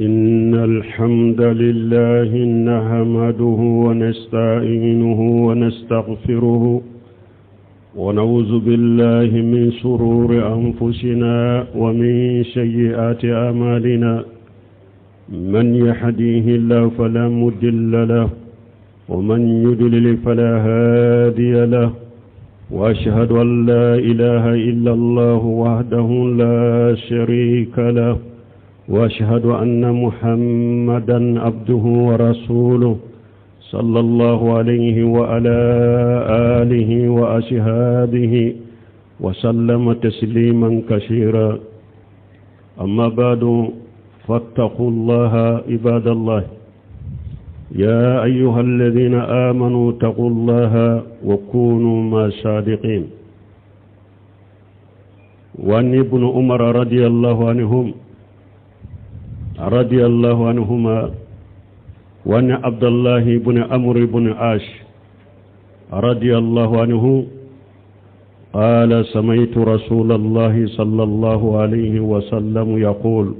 إن الحمد لله نحمده ونستعينه ونستغفره ونعوذ بالله من شرور أنفسنا ومن سيئات أعمالنا من يهديه الله فلا مضل له ومن يضلل فلا هادي له وأشهد أن لا إله إلا الله وحده لا شريك له وأشهد أن محمدا عبده ورسوله صلى الله عليه وعلى آله وأصحابه وسلم تسليما كثيرا أما بعد فاتقوا الله عباد الله يا أيها الذين آمنوا اتقوا الله وكونوا مع الصادقين وعن ابن عمر رضي الله عنهم رضي الله عنهما وأن عبد الله بن عمرو بن عاش رضي الله عنه قال سمعت رسول الله صلى الله عليه وسلم يقول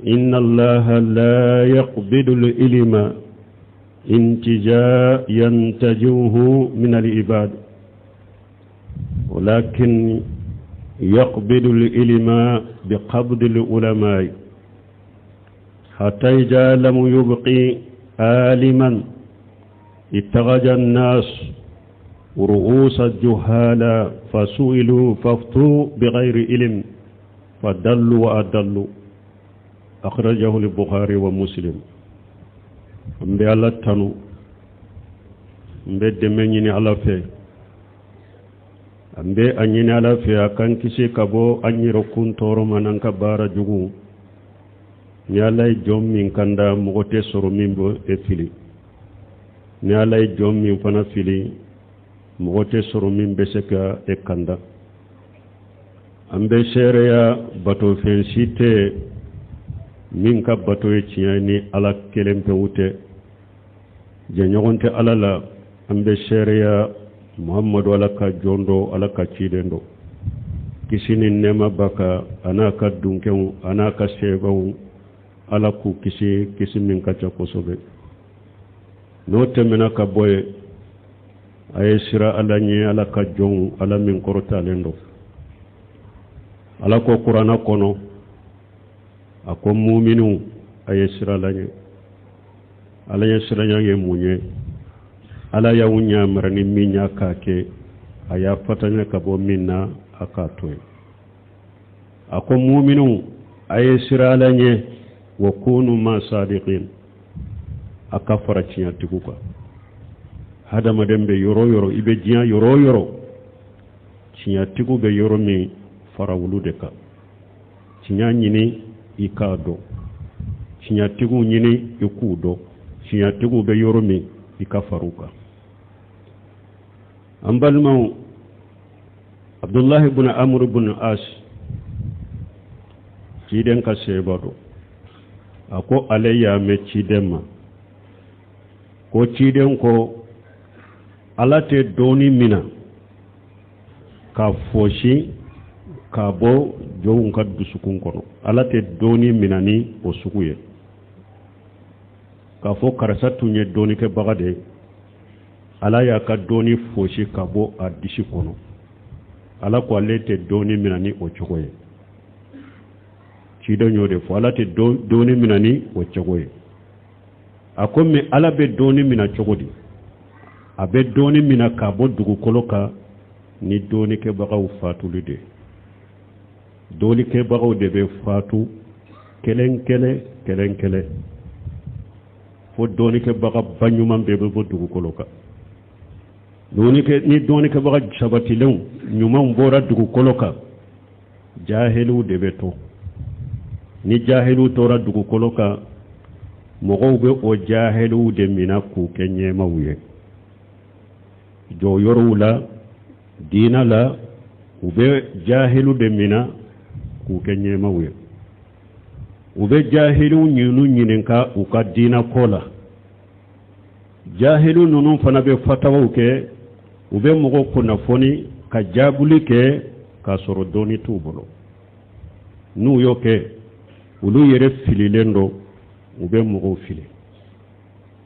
إن الله لا يقبض العلم انتجاء ينتجوه من العباد ولكن يقبض العلم بقبض العلماء حتى إذا لم يبقي عالما اتخذ الناس رؤوس الجهال فسئلوا فافتوا بغير علم فدلوا وأدلوا أخرجه البخاري ومسلم n bɛ ala tanu n bɛ dɛmɛ ɲini ala fɛ an bɛ a ɲini ala fɛ a k'an kisi ka bɔ an yɛrɛkun tɔɔrɔ ma n'an ka baara jugu ni ala ye jɔn min kanda mɔgɔ tɛ sɔrɔ min bɛ e fili ni ala ye jɔn min fana fili mɔgɔ tɛ sɔrɔ min bɛ se ka e kanda an bɛ seereya batofɛn si tɛ min ka bato ye tiɲɛ ni ala kelen pewu tɛ jɛɲɔgɔn tɛ ala la an bɛ seereya muhamadu ala ka jɔn don ala ka ciden don kisi ni nɛɛma b'a kan a n'a ka dunkew a n'a ka sebaw ala k'u kisi kisi min ka ca kosɛbɛ n'o tɛmɛna ka bɔ yen a ye siran ala ɲɛ ala ka jɔnw ala min kɔrɔtalen don ala ko kuranna kɔnɔ a ko muminiw a ye siran ala ɲɛ ala ɲɛ siranya ye mun ye ala y'aw yamari ni min y'a k'a kɛ a y'a fatanya ka bɔ min na a k'a to yen a ko muminiw a ye siran ala ɲɛ wa kunu ma sadiqin a ka fara tiɲɛtigiw kan hadamaden bɛ yɔrɔ o yɔrɔ i bɛ diɲɛ yɔrɔ o yɔrɔ tiɲɛtigiw bɛ yɔrɔ min fara olu de kan tiɲɛ ɲini i k'a dɔn tiɲɛtigiw ɲini i k'u dɔn tiɲɛtigiw bɛ yɔrɔ min i ka fara u kan an balimaw abdullahi bun amr bun as ciden ka seba don a ko ale y'a mɛn ciden ma ko ciden ko ala tɛ dɔnni mina k'a fɔsi k'a bɔ jɔnw ka dusukun kɔnɔ ala tɛ dɔnni mina ni o sugu ye k'a fɔ karisa tun ye dɔnnikɛbaga de ye ala y'a ka dɔnni fosi ka bɔ a disi kɔnɔ ala ko ale tɛ dɔnni mina ni o cogo ye ciden y'o de fɔ ala tɛ dɔnni mina ni o cogo ye a ko mais ala bɛ dɔnni mina cogo di a bɛ dɔnni mina ka bɔ dugukolo kan ni dɔnnikɛbagaw fatuli de dɔnnikɛbagaw de bɛ fatu kelen kelen kelen kelen fo dɔnnikɛbaga ba ɲuman bɛɛ bɛ bɔ dugukolo kan ni dɔnnikɛbaga sabatilenw ɲumanw bɔra dugukolo kan jahiliw de bɛ to ni jahiliw tora dugukolo kan mɔgɔw bɛ o jahiliw de mina k'u kɛ ɲɛmaw ye jɔyɔrɔw la diina la u bɛ jahiliw de mina k'u kɛ ɲɛmaw ye u bɛ jahiliw ninnu ɲininka u ka diina ko la jahiliw ninnu fana bɛ fatawaw kɛ u bɛ mɔgɔw kunnafoni ka jaabili kɛ k'a sɔrɔ dɔnni t'u bolo n'u y'o kɛ Olu yɛrɛ fililen don, u bɛ mɔgɔw fili.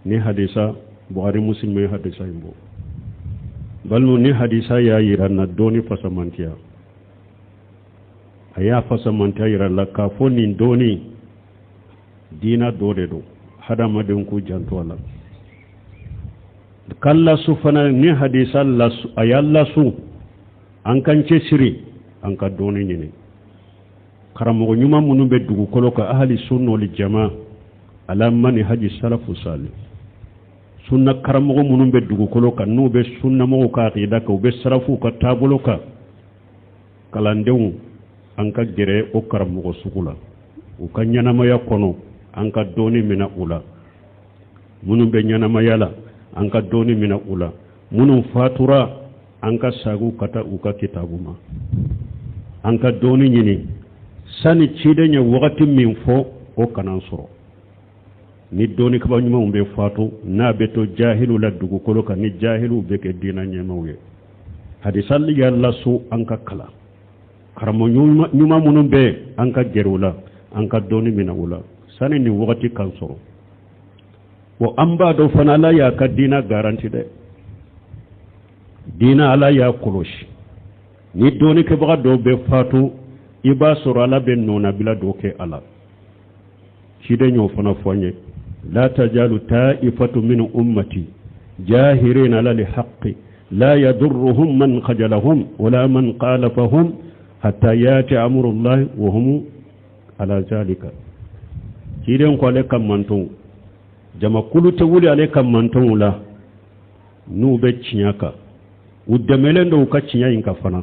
Ni hadisa Buhari, Muslim ye hadisa in bɔ. Balimaw, ni hadisa y'a yira na dɔɔni fasamantiya, a y'a fasamantiya yira la k'a fɔ nin dɔɔni diina dɔ de don, hadamadenw k'u janto a la. K'an lasu fana, ni hadisa lasu, a y'an lasu an k'an cɛsiri, an ka dɔɔni ɲini. Karamɔgɔ ɲuman minnu bɛ dugukolo kan, ahali sunna wal jama ala manhaji salafu sali, sunna karamɔgɔ minnu bɛ dugukolo kan, n'u bɛ sunnamɔgɔw ka akida kan, u bɛ salafuw ka taabolo kan, kalandenw, an ka gɛrɛ o karamɔgɔ sugu la u ka ɲɛnamaya kɔnɔ, an ka dɔɔni minɛ u la. Minnu bɛ ɲɛnamaya la, an ka dɔɔni minɛ u la. Minnu fatura, an ka sagu ka taa u ka kitabu ma, an ka dɔɔni ɲini sani ciden ye wagati min fɔ, o kana sɔrɔ. Ni dɔɔnikɛbaa ɲumanw bɛ fatu, n'a bɛ to jahilu la dugukolo kan, ni jahiluw bɛ kɛ diina ɲɛmaaw ye. Hadisa y'a lasu an ka kalan. Karamɔgɔ ɲuman minnu bɛ, an ka gɛrɛ u la, an ka dɔɔni minɛ u la sani nin wagati kan sɔrɔ. Bon, an b'a dɔn fana, Ala y'a ka diina garanti dɛ. Diina, Ala y'a kɔlɔsi. Ni dɔɔnikɛbaga dɔw bɛ fatu, i b'a sɔrɔ Ala bɛ nɔnabila dɔ kɛ a la. Ciden y'o fana fɔ an ye: la tajalu ta'ifatu min ummati jahirina ala lhaqqi la yadurruhum man khajalahum wala man khalafahum hatta yati amrullahi wa hum ala zalika. Ciden ko ale ka mantonw, jamakulu tɛ wuli ale ka mantonw la n'u bɛ tiɲɛ kan, u dɛmɛlen don u ka tiɲɛ in kan fana.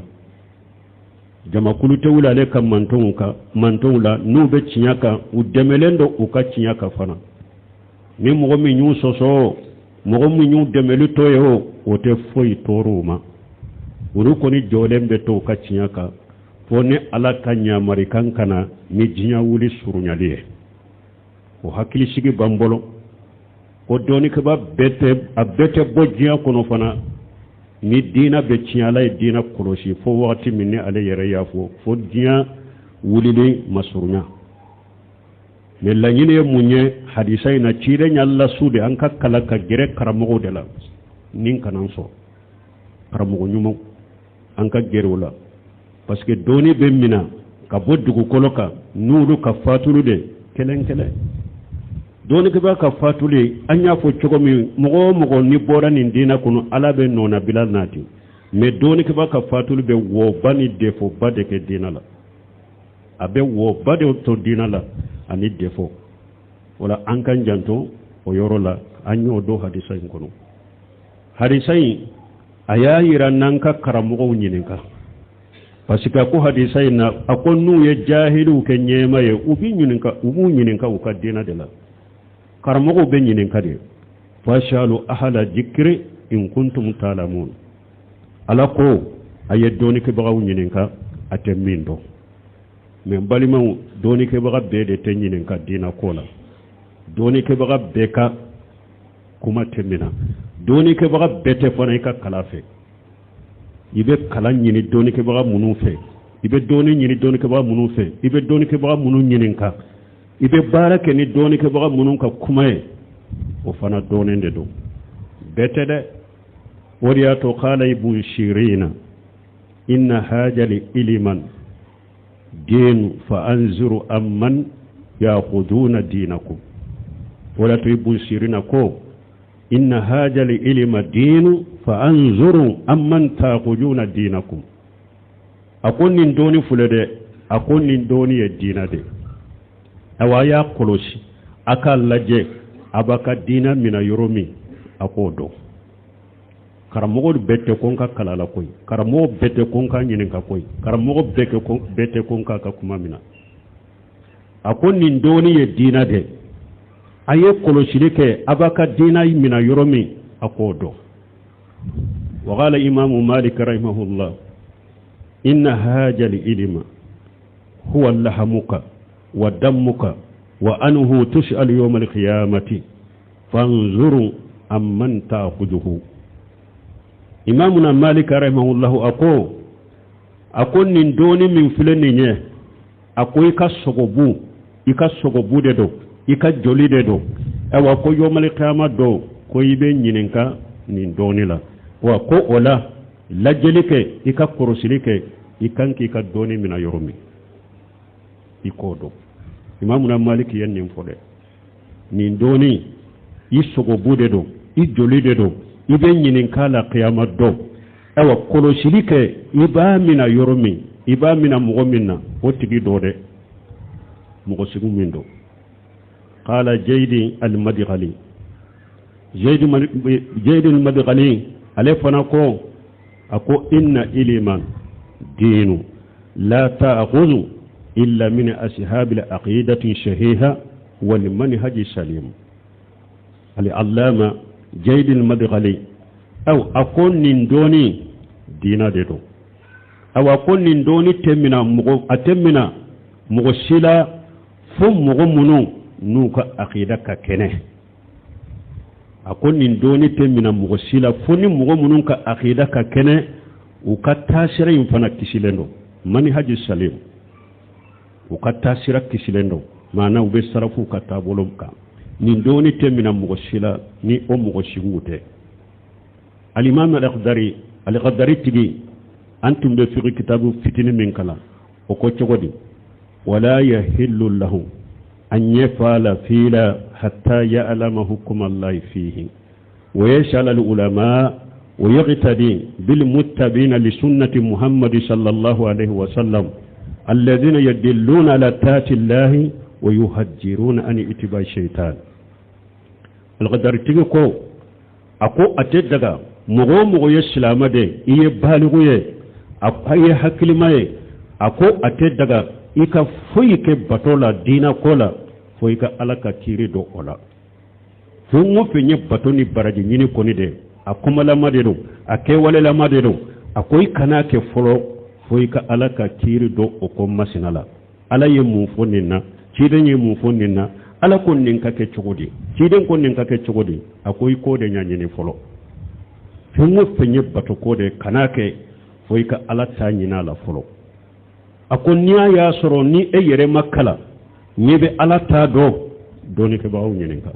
Jamakulu tɛ wuli ale ka mantonw kan, mantonw la n'u bɛ tiɲɛ kan, u dɛmɛlen don u ka tiɲɛ kan fana. Ni mɔgɔ min y'u sɔsɔ, mɔgɔ min y'u dɛmɛli to ye, o o tɛ foyi tɔɔrɔ u ma. Olu kɔni jɔlen bɛ to u ka tiɲɛ kan fo ni Ala ka ɲamarikan ka na ni diɲɛ wuli surunyali ye. O hakilisigi b'an bolo ko dɔɔnikɛba bɛɛ tɛ, a bɛɛ tɛ bɔ diɲɛ kɔnɔ fana. Ni diina bɛ tiɲɛ, Ala ye diina kɔlɔsi fo wagati min ni ale yɛrɛ y'a fɔ, fo diɲɛ wulili masurunya. Mais laɲini ye mun ye hadisa in na? Ciden y'a lasu de an ka kalan, ka gɛrɛ karamɔgɔw de la ni kana sɔrɔ karamɔgɔ ɲumanw, an ka gɛrɛ o la, parce que dɔɔni bɛ mina ka bɔ dugukolo kan n'olu ka fatulu de kelen kelen. Dɔɔnikɛbaa ka fatuli, an y'a fɔ cogo min, mɔgɔ o mɔgɔ ni bɔra nin diinɛ kɔnɔ, Ala bɛ nɔnabila nati. Mais dɔɔnikɛbaa ka fatuli bɛ wɔba ni defoba de kɛ diinɛ la, a bɛ wɔba de to diinɛ la ani defo. Wala an kan janto o yɔrɔ la. An y'o don hadisa in kɔnɔ. Hadisa in a y'a yira n'an ka karamɔgɔw ɲininka, parce que a ko hadisa in na, a ko n'u ye jahiliw kɛ ɲɛma ye, u b'i ɲininka, u b'u ɲininka u ka diinɛ de la. Karamɔgɔw bɛ ɲininka de: fasalu ahala jikiri in kuntum talamun. Ala ko a ye dɔɔnikɛbagaw ɲininka a tɛ min dɔn. Mais balimaw, dɔɔnikɛbaga bɛɛ de tɛ ɲininka diinɛ ko la. Dɔɔnikɛbaga bɛɛ ka kuma tɛ mina. Dɔɔnikɛbaga bɛɛ tɛ fana i ka kala fɛ. I bɛ kalan ɲini dɔɔnikɛbaga minnu fɛ, i bɛ dɔɔni ɲini dɔɔnikɛbaga minnu fɛ, i bɛ dɔɔnikɛbaga minnu ɲininka, i bɛ baara kɛ ni dɔɔnikɛbaga minnu ka kuma ye, o fana dɔɔnin de don, bɛɛ tɛ dɛ. O de y'a to qala Ibn Sirina: inna hajali iliman diinu fa anzuru amman yakhuduna dinakum. O de y'a to Ibn Sirina ko: inna hajali ilima diinu fa anzuru amman takhuduna dinakum. A ko nin dɔɔni filɛ dɛ, a ko nin dɔɔni ye diina de. Awa, a y'a kɔlɔsi, a k'a lajɛ a b'a ka diina mina yɔrɔ min, a k'o dɔn. Karamɔgɔ bɛɛ tɛ ko n ka kala la koyi, karamɔgɔ bɛɛ tɛ ko n ka ɲininka koyi, karamɔgɔ bɛɛ tɛ ko n k'a ka kuma mina. A ko nin dɔɔni ye diina dɛ, a ye kɔlɔsili kɛ a b'a ka diina mina yɔrɔ min, a k'o dɔn. وقال إمام مالك رحمه الله: إن هاج العلم هو لحمك ودمك وأنه تسأل يوم القيامة فانظروا أمن تأخذه. إمامنا مالك رحمه الله أقول، أقول nin dɔɔni min filɛ nin ye, a ko i ka sogobu I ka sogobu de don, i ka joli de don. Ayiwa, ko yomali kiyama don, ko i bɛ ɲininka nin dɔɔni la wa. Ko o la, lajɛli kɛ, i ka kɔrɔsili kɛ, i kan k'i ka dɔɔni mina yɔrɔ min, i k'o dɔn. Imamuna Maliki ye nin fɔ dɛ. Nin dɔɔni, i sogobu de don, i joli de don, i bɛ ɲininka la kiyama don. Ayiwa, kɔlɔsili kɛ, i b'a mina yɔrɔ min, i b'a mina mɔgɔ min na, o tigi dɔ dɛ, mɔgɔ sugu min don. Qala Jayidi al-Madghali, Jayidi al-Madghali, ale fana ko, a ko: inna ilima diinu la ta'khudhu illa min ashabi al-aqidati sahiha wal manhaji salim. Al-allama Jayidi al-Madghali aw, a ko nin dɔɔni diina de don. Awa, ko nin dɔɔni tɛ mina mɔgɔ, a tɛ mina mɔgɔ si la fo mɔgɔ minnu n'u ka akida ka kɛnɛ. A ko nin dɔɔni tɛ mina mɔgɔ si la fo ni mɔgɔ minnu ka akida ka kɛnɛ, u ka taasira in fana kisilen don, manhaji salim, u ka taasira kisilen don, maana u bɛ sarafuw ka taabolo kan. Nin dɔɔni tɛ mina mɔgɔ si la ni o mɔgɔ sigiw tɛ. Alimami Al-Akhdari, Al-Akhdari tigi, an tun bɛ fiqh kitabu fitinin min kalan, o ko cogo di? Wala yahillu lahu an yafala fila hatta ya'lama hukma Allahi fihi wa yas'al al-ulama wa yaqtadi bil muttabi'ina li sunnati Muhammad sallallahu alaihi wa sallam alladhina yadilluna ala taati Allahi wa yuhajjiruna an ittiba'i shaytan. Al-Akhdari tigi ko, a ko a tɛ daga mɔgɔ o mɔgɔ ye silamɛ de, i ye baliku ye, a ye hakilima ye, a ko a tɛ daga i ka foyi kɛ bato la, diinɛ ko la, fo i ka Ala ka kiiri dɔn o la. Fɛn o fɛn ye bato ni baraji ɲini kɔni de, a kumalama de don, a kɛwalelama de don, a ko i kana kɛ fɔlɔ fo i ka Ala ka kiiri dɔn o ko masina la. Ala ye mun fɔ nin na? Ciden ye mun fɔ nin na? Ala ko nin ka kɛ cogo di? Ciden ko nin ka kɛ cogo di? A ko i k'o de ɲɛɲini fɔlɔ. Fɛn o fɛn ye bato ko de, kana kɛ fo i ka Ala ta ɲini a la fɔlɔ. A ko n'i y'a sɔrɔ ni e yɛrɛ ma kalan, n'i bɛ Ala ta dɔn, dɔnnikɛbagaw ɲininka: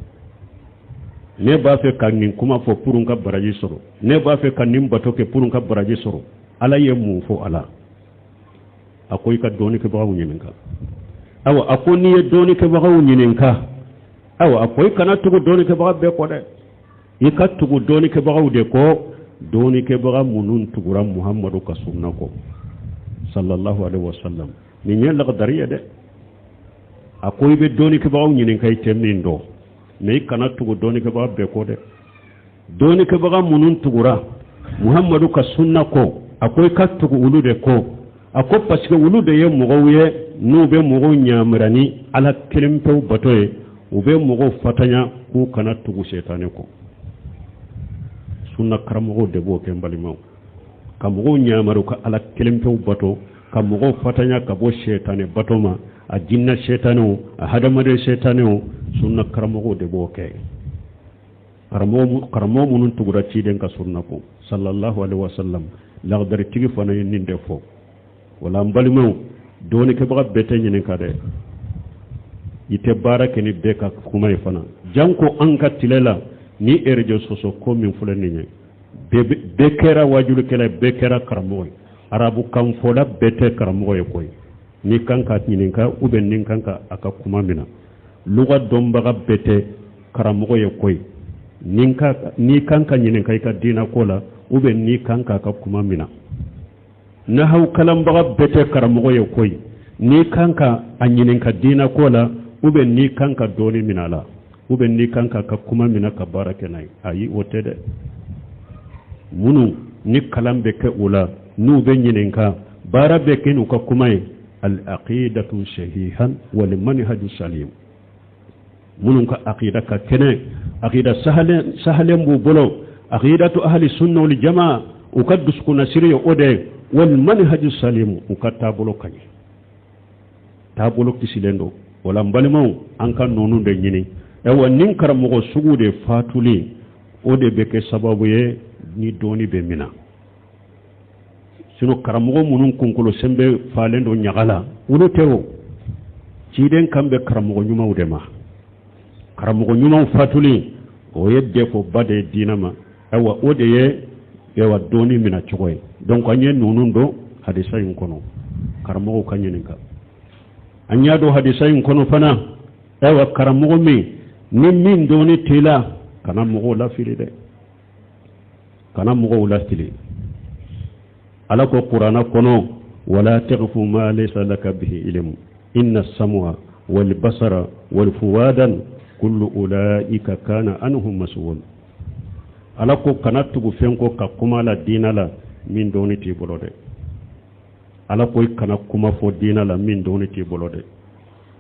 ne b'a fɛ ka nin kuma fɔ pour n ka baraji sɔrɔ, ne b'a fɛ ka nin bato kɛ pour n ka baraji sɔrɔ, Ala ye mun fɔ a la? A ko i ka dɔnnikɛbagaw ɲininka. Awa, a ko n'i ye dɔnnikɛbagaw ɲininka, awa, a ko i kana tugu dɔnnikɛbaga bɛɛ kɔ dɛ, i ka tugu dɔnnikɛbagaw de kɔ, dɔnnikɛbaga minnu tugura Muhammadu ka sunna kɔ sallallahu alaihi wasallam. Nin ye lagadari ye dɛ. A ko i bɛ dɔnnikɛbagaw ɲininka i tɛ min dɔn, mais i kana tugu dɔnnikɛbaga bɛɛ kɔ dɛ. Dɔnnikɛbaga minnu tugura Muhammadu ka sunna kɔ, a ko i ka tugu olu de kɔ. A ko parce que olu de ye mɔgɔw ye n'u bɛ mɔgɔw ɲamira ni Ala kelen pewu bato ye, u bɛ mɔgɔw fatanya k'u kana tugu sɛtanɛ kɔ. Sunna karamɔgɔw de b'o kɛ, n balimaw, ka mɔgɔw ɲamaru ka Ala kelen pewu bato, ka mɔgɔw fatanya ka bɔ sɛtanɛ bato ma, a jinɛ sɛtanɛw, a hadamaden sɛtanɛw. Sunna karamɔgɔw de b'o kɛ, karamɔgɔ minnu tugura ciden ka sunna kɔ sallallahu alaihi wasallam. Lagadaritigi fana ye nin de fɔ. Wala n balimaw, dɔɔnikɛbaga bɛɛ tɛ ɲininka dɛ, i tɛ baara kɛ ni bɛɛ ka kuma ye fana. Janko an ka tile la ni réseaux sociaux ko min filɛ nin ye, bɛɛ kɛra wajulikɛla, bɛɛ kɛra karamɔgɔ ye. Arabukan fɔla bɛɛ tɛ karamɔgɔ ye koyi n'i kan ka ɲininka ou bien ni kan ka a ka kuma minɛ. Luga dɔnbaga bɛɛ tɛ karamɔgɔ ye koyi n'i kan ka ɲininka i ka diinɛ ko la ou bien n'i kan k'a ka kuma minɛ. Nahaw kalanbaga bɛɛ tɛ karamɔgɔ ye koyi n'i kan ka a ɲininka diinɛ ko la ou bien n'i kan ka dɔɔni minɛ a la ou bien n'i kan k'a ka kuma minɛ ka baara kɛ n'a ye. Ayi, o tɛ dɛ. Minnu ni kalan bɛ kɛ u la, n'u bɛ ɲininka, baara bɛ kɛ n'u ka kuma ye, al-aqidatu sahihan wal manhaju salim, minnu ka aqida ka kɛnɛ, aqida sahalen b'u bolo, aqidatu ahli sunna wal jamaa, u ka dusukunnasiri ye o de, wal manhaju salim, u ka taabolo ka ɲi, taabolo kisilen don. Wala n balimaw, an ka ninnu de ɲini. Ayiwa, nin karamɔgɔ sugu de fatuli, o de bɛ kɛ sababu ye ni dɔɔni bɛ mina. Sinon karamɔgɔ minnu kunkolo sɛnbɛ falen don ɲaga la, olu tɛ o. Ciden kan bɛ karamɔgɔ ɲumanw de ma. Karamɔgɔ ɲumanw fatuli, o ye defoba de ye diinɛ ma. Ayiwa, o de ye ayiwa dɔnni minɛ cogo ye. Donc an ye ninnu dɔn hadisa in kɔnɔ, karamɔgɔw ka ɲininka. An y'a dɔn hadisa in kɔnɔ fana, ayiwa, karamɔgɔ min ni min dɔnni t'i la, kana mɔgɔw lafili dɛ, kana mɔgɔw lafili. Ala ko kuranna kɔnɔ: wala taqfu ma laysa laka bihi ilmu inna sam'a wal basara wal fuwadan kullu ulaika kana anhu mas'ul. Ala ko kana tugu fɛn kɔ ka kuma la diinɛ la min dɔnni t'i bolo dɛ. Ala ko i kana kuma fɔ diinɛ la min dɔnni t'i bolo dɛ.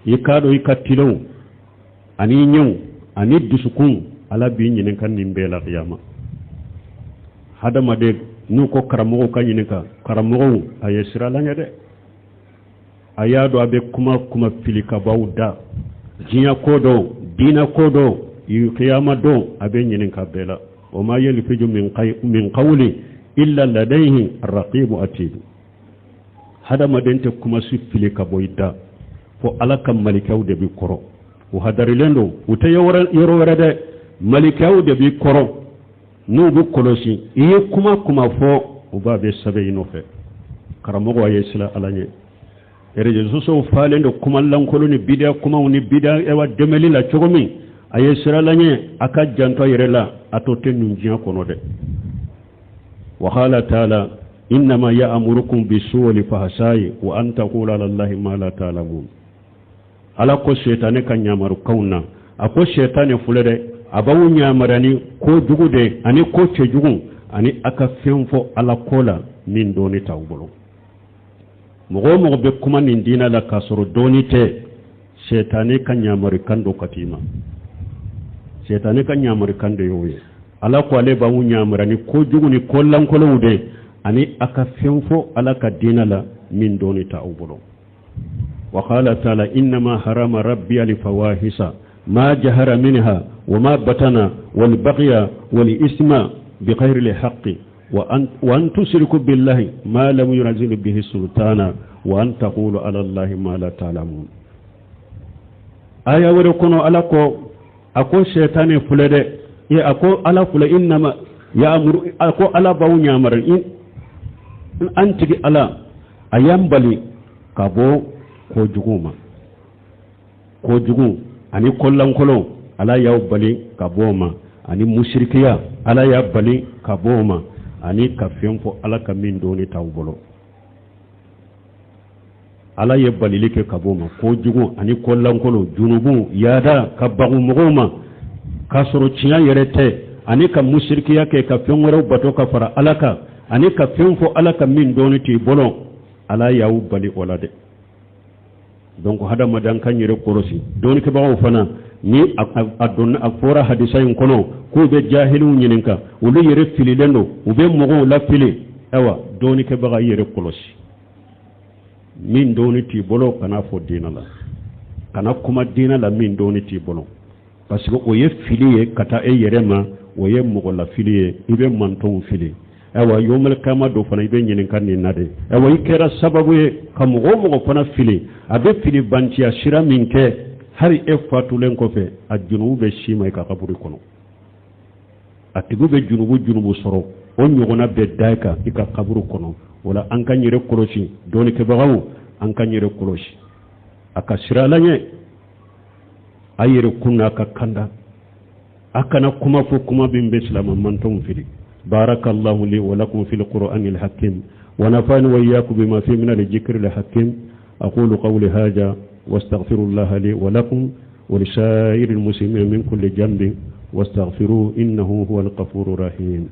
I k'a dɔn i ka tilenw ani ɲɛw ani dusukun, Ala b'i ɲininka nin bɛɛ la kiyama. Hadamaden n'u ko karamɔgɔw ka ɲininka, karamɔgɔw, a ye siran Ala ɲɛ dɛ. A y'a dɔn a bɛ kuma kuma fili ka b'aw da, diɲɛ ko dɔn, diinɛ ko dɔn, kiyama don a bɛ ɲininka bɛɛ la. Wa ma yalfizu min qawli illa ladayhi raqibu atid. Hadamaden tɛ kuma si fili ka bɔ i da fo Ala ka malikɛw de b'i kɔrɔ, u hadarilen don, u tɛ yɔrɔ wɛrɛ dɛ. Malikɛw de b'i kɔrɔ, n'u bɛ kɔlɔsi i ye kuma kuma fɔ, u b'a bɛ sɛbɛn i nɔfɛ. Karamɔgɔ, a ye siran Ala ɲɛ. Réseaux sociaux falen don kuma lankolon ni bidiya kumaw ni bidiya ɛwa dɛmɛli la cogo min. A ye siran Ala ɲɛ, a ka janto a yɛrɛ la, a to tɛ nin diɲɛ kɔnɔ dɛ. Wa qala taala innama ya'murukum bisu'i wal fahsai wa an taqulu ala Allahi ma la ta'lamun. Ala ko sɛtanɛ ka ɲamarukanw na, a ko sɛtanɛ filɛ dɛ, a b'aw ɲamara ni ko jugu de ani ko cɛjugu ani a ka fɛn fɔ Ala ko la min dɔnni t'aw bolo. Mɔgɔ o mɔgɔ bɛ kuma nin diinɛ la k'a sɔrɔ dɔnni tɛ, sɛtanɛ ka ɲamarikan don ka t'i ma. Sɛtanɛ ka ɲamarikan de y'o ye. Ala ko ale b'aw ɲamara ni ko jugu ni ko lankolonw de ani a ka fɛn fɔ Ala ka diinɛ la min dɔnni t'aw bolo. Wa qala taala innama harama rabbi alfawahisa ma jahara minha wa ma batana wal baghya wal isma bighayri alhaqqi wa an tusriku billahi ma lam yunzil bihi sultana wa an taqulu ala Allahi ma la ta'lamun. Aya wɛrɛ kɔnɔ, Ala ko, a ko sɛtanɛ filɛ dɛ, a ko Ala filɛ, innama ya'muru, a ko Ala b'aw ɲamara, an tigi Ala a y'an bali ka bɔ kojugu ma, kojugu ani kolankolon, Ala y'aw bali ka bɔ o ma, ani musirikiya, Ala y'a bali ka bɔ o ma, ani ka fɛn fɔ Ala ka min dɔnni t'aw bolo. Ala ye balili kɛ ka bɔ o ma, kojugu ani kolankolon, junubu, yaada ka bagu mɔgɔw ma k'a sɔrɔ tiɲɛ yɛrɛ tɛ, ani ka musirikiya kɛ ka fɛn wɛrɛw bato ka fara Ala kan, ani ka fɛn fɔ Ala ka min dɔnni t'i bolo. Ala y'aw bali o la dɛ. Donc hadamaden kan yɛrɛ kɔlɔsi. Dɔnnikɛbagaw fana ni a donna, a fɔra hadisa in kɔnɔ k'u bɛ jahiliw ɲininka, olu yɛrɛ fililen don, u bɛ mɔgɔw lafili. Ayiwa, dɔnnikɛbaga, i yɛrɛ kɔlɔsi. Min dɔnni t'i bolo, kana fɔ diinɛ la, kana kuma diinɛ la min dɔnni t'i bolo, parce que o ye fili ye ka taa e yɛrɛ ma, o ye mɔgɔ lafili ye, i bɛ mantɔnw fili. Ayiwa, yomali kama dɔ fana i bɛ ɲininka nin na de. Ayiwa, i kɛra sababu ye ka mɔgɔ o mɔgɔ fana fili, a bɛ fili banciya sira min kɛ, hali e fatulen kɔfɛ, a junubu bɛ si ma i ka kaburu kɔnɔ. A tigi bɛ junubu junubu sɔrɔ, o ɲɔgɔnna bɛ da i kan i ka kaburu kɔnɔ. O la, an ka yɛrɛ kɔlɔsi. Dɔnnikɛbagaw, an ka yɛrɛ kɔlɔsi, a ka siran Ala ɲɛ, a yɛrɛ kun n'a ka kanda, a kana kuma fɔ kuma min bɛ silamɛ mantɔnw fili. Barakallahu li wa lakum fil qur'anil hakim wa nafani wa iyyakum bima fi min al-dhikri al-hakim. Aqulu qawli hadha wastaghfirullaha li wa lakum wa lisa'iril muslimin min kulli janbin wastaghfiruhu innahu huwal ghafurur rahim.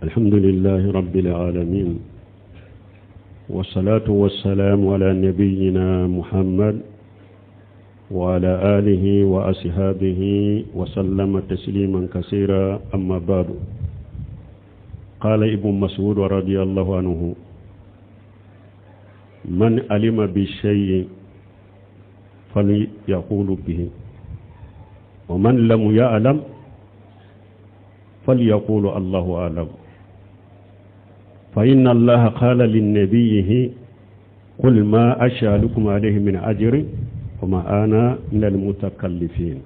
الحمد لله رب العالمين، والصلاة والسلام على نبينا محمد وعلى آله وأصحابه وسلم تسليما كثيرا. أما بعد، قال ابن مسعود رضي الله عنه: من علم بالشيء فليقول به، ومن لم يعلم falyaqulu Allahu a'lam fa inna Allaha qala linnabiyihi qul ma as'alukum alayhi min ajrin wa ma ana min almutakallifin.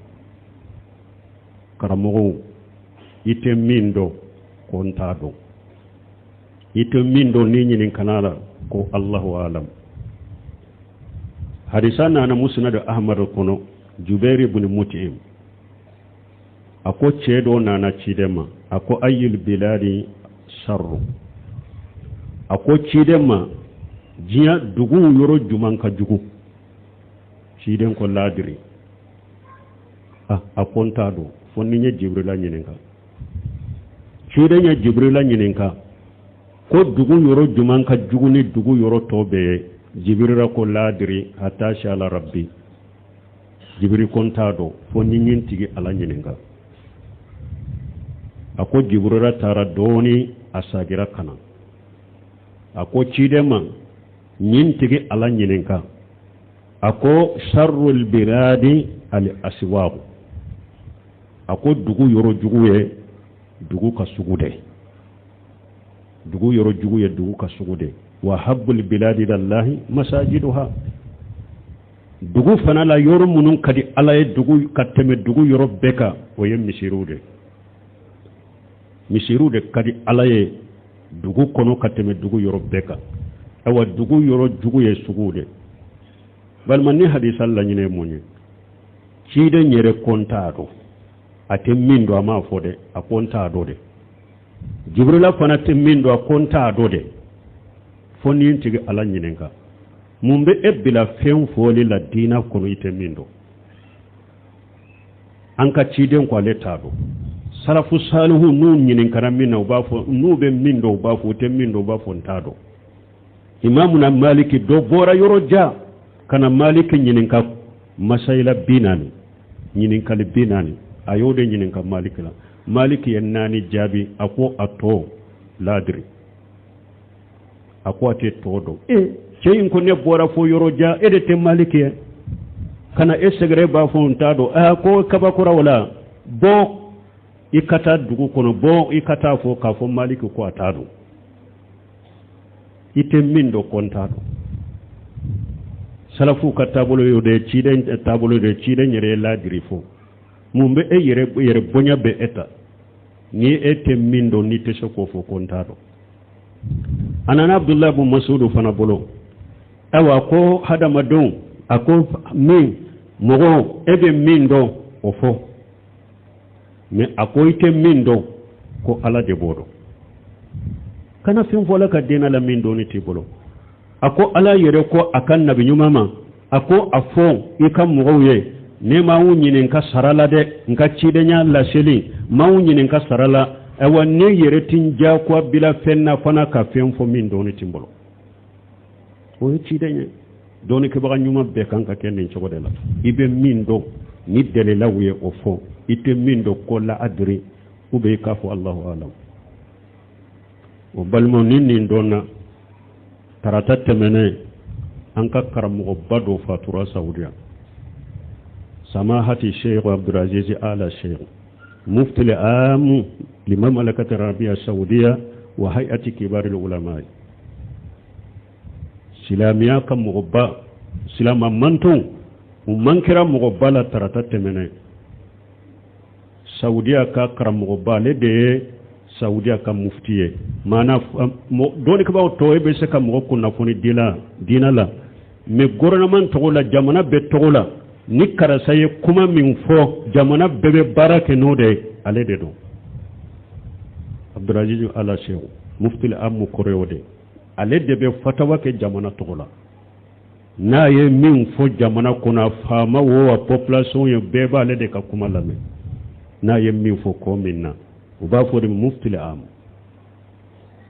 Karamɔgɔw, i tɛ min dɔn ko n t'a dɔn, i tɛ min dɔn n'i ɲininkana la ko Allahu alam. Hadisa nana musnad Ahmad kɔnɔ, Jubair ibn Mut'im a ko cɛ dɔ nana ciden ma, a ko ayyul biladi sharru, a ko ciden ma diɲɛ duguw yɔrɔ juman ka jugu? Ciden ko laadiri. A ko n t'a dɔn fo ni n ye Jibrila ɲininka. Ciden ye Jibrila ɲininka ko dugu yɔrɔ juman ka jugu ni dugu yɔrɔ tɔ bɛɛ ye? Jibrila ko laadiri hatta as'ala rabbi. Jibiri ko n t'a dɔn fo ni n ye n tigi Ala ɲininka. A ko Jibrila taara dɔɔni, a sagira ka na, a ko ciden ma n ye n tigi Ala ɲininka, a ko sharrul biladi al aswaq, a ko dugu yɔrɔ jugu ye dugu ka sugu de, dugu yɔrɔ jugu ye dugu ka sugu de. Wa habbul biladi ilallahi masajiduha, dugu fana la yɔrɔ minnu ka di Ala ye dugu ka tɛmɛ dugu yɔrɔ bɛɛ kan, o ye misiriw de, misiriw de ka di Ala ye dugu kɔnɔ ka tɛmɛ dugu yɔrɔ bɛɛ kan. Ayiwa, dugu yɔrɔ jugu ye suguw de. Balima, ni hadisa laɲini ye mun ye? Ciden yɛrɛ ko n t'a dɔn, a tɛ min dɔn a m'a fɔ dɛ, a ko n t'a dɔn dɛ. Jibrila fana tɛ min dɔn, a ko n t'a dɔn dɛ, fo ni n tigi Ala ɲininka. Mun bɛ e bila fɛn fɔli la diinɛ kɔnɔ i tɛ min dɔn? An ka ciden ko ale t'a dɔn. Salafu salihu n'u ɲininkara min na, u b'a fɔ n'u bɛ min dɔn, u b'a fɔ, u tɛ min dɔn, u b'a fɔ n t'a dɔn. Imamuna Maliki dɔ bɔra yɔrɔ jan ka na Maliki ɲininka masayila 40, ɲininkali 40, a y'o de ɲininka Maliki la. Maliki ye 4 jaabi, a ko a tɔ laadiri, a ko a tɛ tɔ dɔn. E cɛ in ko ne bɔra fo yɔrɔ jan, e de tɛ Maliki ye ka na e sɛgɛrɛ, b'a fɔ n t'a dɔn. A ko kabakura o la, bɔ i ka taa dugu kɔnɔ, bɔ i ka taa fɔ k'a fɔ Maliki ko a t'a dɔn. I tɛ min dɔn ko n t'a dɔn. Salafuw ka taabolo y'o de ye, ciden taabolo de ye, ciden yɛrɛ ye laadiri fɔ. Mun bɛ e yɛrɛ yɛrɛ bonya bɛ e ta ni e tɛ min dɔn, n'i tɛ se k'o fɔ ko n t'a dɔn? A nana Abudulayi bun Masudu fana bolo. Ayiwa, ko hadamadenw, a ko min mɔgɔ e bɛ min dɔn o fɔ, mɛ a ko i tɛ min dɔn ko Ala de b'o dɔn. Kana fɛn fɔ ala ka diinɛ la min dɔnni t'i bolo. A ko Ala yɛrɛ ko a ka nabi ɲuman ma, a ko a fɔ i ka mɔgɔw ye, ne m'aw ɲininka sara la dɛ, n ka cidenya laseli m'aw ɲininka sara la. Ayiwa, ne yɛrɛ ti n diyagoya bila fɛn na fana ka fɛn fɔ min dɔnni ti n bolo. O ye ciden ye. Dɔnnikɛbaga ɲuman bɛɛ kan ka kɛ nin cogo de la. I bɛ min dɔn ni dalilaw ye o fɔ, i tɛ min dɔn ko la adiri, ou bien i k'a fɔ Allahu alam. O balimaw, ni nin dɔnna, tarata tɛmɛnen an ka karamɔgɔba dɔ fatura Saudiya, samahati Sheikh Abdulaziz Ala Sheikh, mufti amu limamlakati arabiya saudiya wa hayati kibaril ulama. Silamɛya ka mɔgɔba, silama mantonw u man kɛra mɔgɔba la tarata tɛmɛnen. Saudiya ka karamɔgɔba, ale de ye Saudiya ka mufti ye. Maana dɔnnikɛbaaw tɔ, e bɛ se ka mɔgɔ kunnafoni diinɛ la, mais gouvernement tɔgɔ la, jamana bɛɛ tɔgɔ la, ni karisa ye kuma min fɔ, jamana bɛɛ bɛ baara kɛ n'o de ye, ale de don. Abdulaziz Ala Sheikh mufti amu kɔrɔ y'o de, ale de bɛ fatawa kɛ jamana tɔgɔ la. N'a ye min fɔ jamana kɔnɔ, faama wo, a population ye, bɛɛ b'ale de ka kuma lamɛn. N'a ye min fɔ ko min na, u b'a fɔ de mufti amu.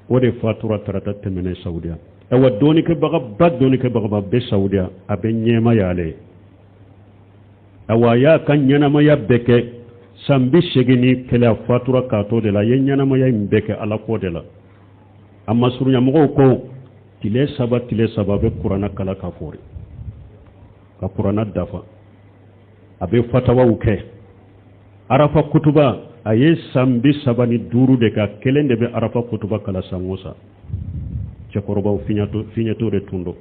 O de fatura tarata tɛmɛnen Saudiya. Ayiwa, dɔnnikɛbagaba, dɔnnikɛbagaba bɛ Saudiya, a bɛ ɲɛma y'ale ye. Ayiwa, a y'a ka ɲɛnamaya bɛɛ kɛ san 81, a fatura k'a to de la. A ye ɲɛnamaya in bɛɛ kɛ Ala ko de la. A masurunyamɔgɔw ko tile 3, tile 3, a bɛ kuranna kala ka fɔri ka kuranna dafa, a bɛ fatawaw kɛ, arafa kutuba. A ye san 35 de kɛ, a kelen de bɛ arafa kutuba kalan san o san. Cɛkɔrɔbaw fiɲɛtɔ de tun don.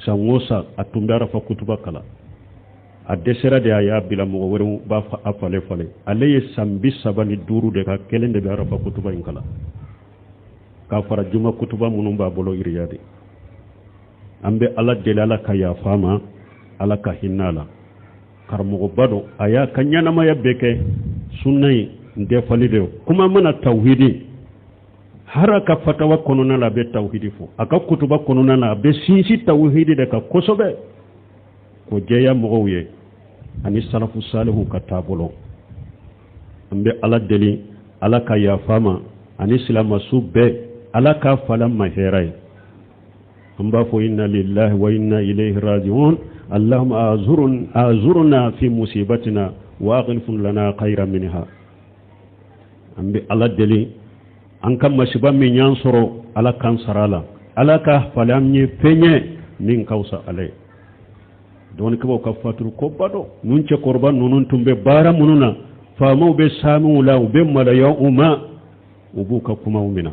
San o san a tun bɛ arafa kutuba kalan. A dɛsɛra de, a y'a bila, mɔgɔ wɛrɛw b'a a falen falen. Ale ye san 35 de kɛ, a kelen de bɛ arafa kutuba in kalan, k'a fara juma kutuba minnu b'a bolo Iriyadi. An bɛ Ala deli, Ala ka yafa a ma, Ala ka hinɛ a la. Karamɔgɔba don, a y'a ka ɲɛnamaya bɛɛ kɛ sunna in dɛfali de. Kuma mana tawhidi, har a ka fatawa kɔnɔna la, a bɛ tawhidi fɔ. A ka kutuba kɔnɔna la, a bɛ sinsin tawhidi de kan kosɛbɛ, k'o jɛya mɔgɔw ye ani salafu salihu ka taabolo. An bɛ Ala deli, Ala ka yafa ma ani silamasu bɛɛ, Ala k'a fala ma hɛrɛ ye. An b'a fɔ inna lillahi wa inna ilayhi raji'un. Allahumma azurna fi musibatina wa aghlif lana khayran minha. An bɛ Ala deli, an ka masiba min y'an sɔrɔ, Ala k'an sara la, Ala ka falen an ye fɛn ye min ka fisa. Ala ye dɔgɔnikɛbaw ka faturu koba dɔ. Ninnu cɛkɔrɔba ninnu tun bɛ baara minnu na, faamaw bɛ saamiw la, u bɛ maloya u ma, u b'u ka kumaw minɛ.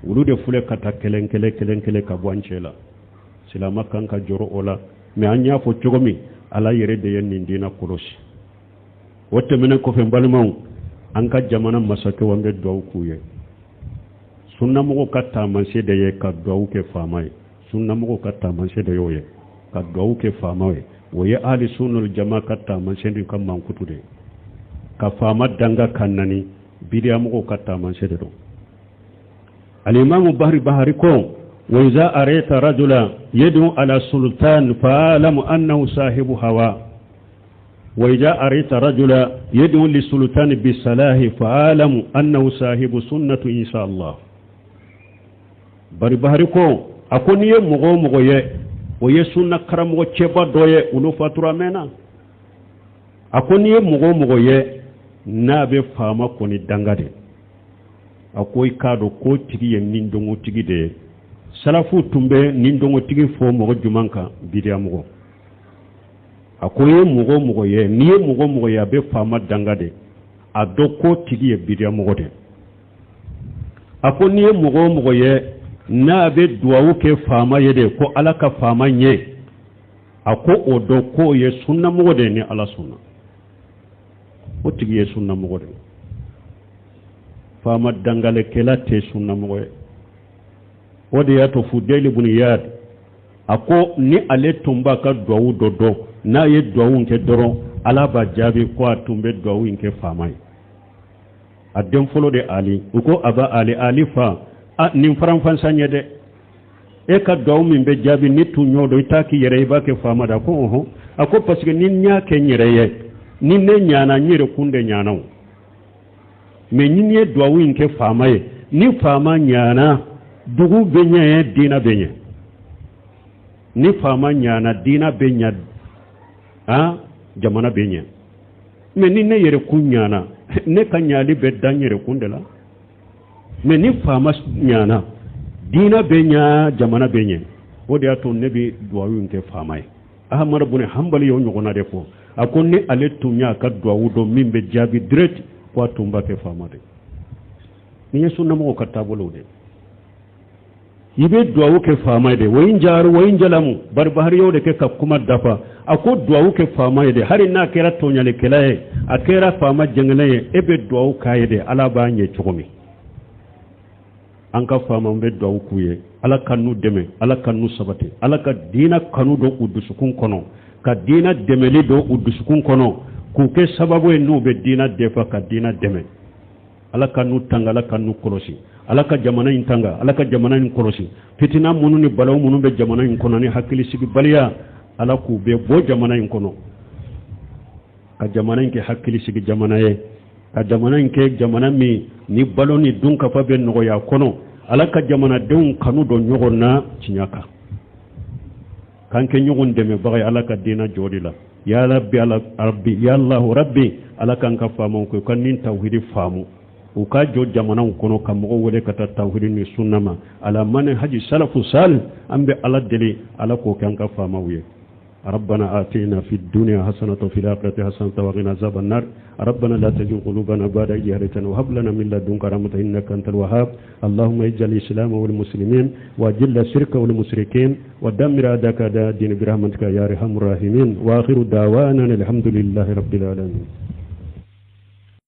Olu de filɛ ka taa kelen kelen kelen kelen ka bɔ an cɛ la. Silama kan ka jɔrɔ o la, mɛ an y'a fɔ cogo min, Ala yɛrɛ de ye nin diinɛ kɔlɔsi. O tɛmɛnen kɔfɛ, n balimaw, an ka jamana masakɛw, an bɛ dugawu k'u ye. Sunnamɔgɔw ka taamasiyɛn de ye ka dugawu kɛ faama ye. Sunnamɔgɔw ka taamasiyɛn de y'o ye, ka dugawu kɛ faama ye. O ye ahli sunnal jama ka taamasiyɛn de, ka mankutu de ye. Ka faama danga ka nani, bidiyamɔgɔw ka taamasiyɛn de don. Alimamu Barbahari ko: wa iza arayta rajula yad'u ala sultan fa'alamu annahu sahibu hawa, wa iza arayta rajula yad'u li sultan bisalahi fa'alamu annahu sahibu sunnatu insha Allah. Barbahari ko, a ko n'i ye mɔgɔ o mɔgɔ ye, o ye sunna karamɔgɔ cɛba dɔ ye, olu fatura mɛnna. A ko n'i ye mɔgɔ o mɔgɔ ye n'a bɛ faama kɔni danga de, a ko i k'a dɔn k'o tigi ye nidungɔtigi de ye. Salafu tun bɛ nidungɔtigi fɔ mɔgɔ jumɛn kan? Bidiya mɔgɔ. A ko ye mɔgɔ o mɔgɔ ye, n'i ye mɔgɔ o mɔgɔ ye a bɛ faama danga de, a dɔn k'o tigi ye bidiya mɔgɔ de. A ko n'i ye mɔgɔ o mɔgɔ ye n'a bɛ duwawu kɛ faama ye de, ko Ala ka faama ɲɛ, a ko o dɔn k'o ye sunnamɔgɔ de ye. Ni Ala sɔnna, o tigi ye sunnamɔgɔ de ye. Faama dangalekɛla tɛ sunnamɔgɔ ye. O de y'a to Fudeli bun Iyad a ko ni ale tun b'a ka duwawu dɔ dɔn, n'a ye duwawu kɛ dɔrɔn Ala b'a jaabi, ko a tun bɛ duwawu in kɛ faama ye. A den fɔlɔ de Ali, u ko a ba Ali, Ali fa a nin faranfansa ɲɛ dɛ, e ka duwawu min bɛ jaabi, ni tun y'o dɔn, i t'a k'i yɛrɛ, i b'a kɛ faama da. Ko ɔhɔn. A ko parce que ni n y'a kɛ n yɛrɛ ye, ni ne ɲana, n yɛrɛ kun de ɲana o. Mɛ ni n ye duwawu in kɛ faama ye, ni faama ɲana, dugu bɛ ɲɛ, diinɛ bɛ ɲɛ. Ni faama ɲana, diinɛ bɛ ɲɛ, han, jamana bɛ ɲɛ. Mɛ ni ne yɛrɛ kun ɲana, ne ka ɲali bɛ dan n yɛrɛ kun de la. Mɛ ni faama ɲana, diinɛ bɛ ɲa, jamana bɛ ɲɛ. O de y'a to ne bɛ duwawu in kɛ faama ye. Ahamadu bun Hanbali y'o ɲɔgɔnna de fɔ. A ko ni ale tun y'a ka duwawu dɔn min bɛ jaabi direct, ko a tun b'a kɛ faama de. Nin ye sunnamɔgɔw ka taabolow de. I bɛ duwawu kɛ faama ye de, wa in jaaru wa in jalamu. Barbahari y'o de kɛ ka kuma dafa. A ko duwawu kɛ faama ye de, hali n'a kɛra tɔɲalikɛla ye, a kɛra faama jɛngɛnɛ ye, e bɛ duwawu k'a ye de, Ala b'a ɲɛ cogo min. An ka faamaw bɛ duwawu k'u ye, Ala ka n'u dɛmɛ, Ala ka n'u sabati, Ala ka diinɛ kanu don u dusukun kɔnɔ, ka diinɛ dɛmɛli don u dusukun kɔnɔ, k'u kɛ sababu ye n'u bɛ diinɛ defa, ka diinɛ dɛmɛ. Ala ka n'u tanga, Ala ka n'u kɔlɔsi, Ala ka jamana in tanga, Ala ka jamana in kɔlɔsi. Fitina minnu ni balaw minnu bɛ jamana in kɔnɔ ni hakilisigibaliya, Ala k'u bɛɛ bɔ jamana in kɔnɔ, ka jamana in kɛ hakilisigi jamana ye, ka jamana in kɛ jamana min ni balo ni dunkafa bɛ nɔgɔya kɔnɔ. Ala ka jamanadenw kanu don ɲɔgɔn na tiɲɛ kan, k'an kɛ ɲɔgɔn dɛmɛbaga ye Ala ka diinɛ jɔli la. Ya Rabbi, Ala Rabbi, ya Allahu Rabbi, Ala k'an ka faamaw kɛ u ka nin tawhidi faamu, u ka jɔ jamanaw kɔnɔ ka mɔgɔw wele ka taa tawhidi ni sunna ma, ala manhaji salafu salih. An bɛ Ala deli, Ala k'o kɛ an ka faamaw ye. ربنا آتنا في الدنيا حسنة وفي الآخرة حسنة وقنا عذاب النار ربنا لا تزغ قلوبنا بعد إذ هديتنا وهب لنا من لدنك رحمة إنك أنت الوهاب اللهم اجعل الإسلام والمسلمين وأجل الشرك والمشركين ودمر أعداءك أعداء الدين برحمتك يا أرحم الراحمين وآخر دعوانا الحمد لله رب العالمين.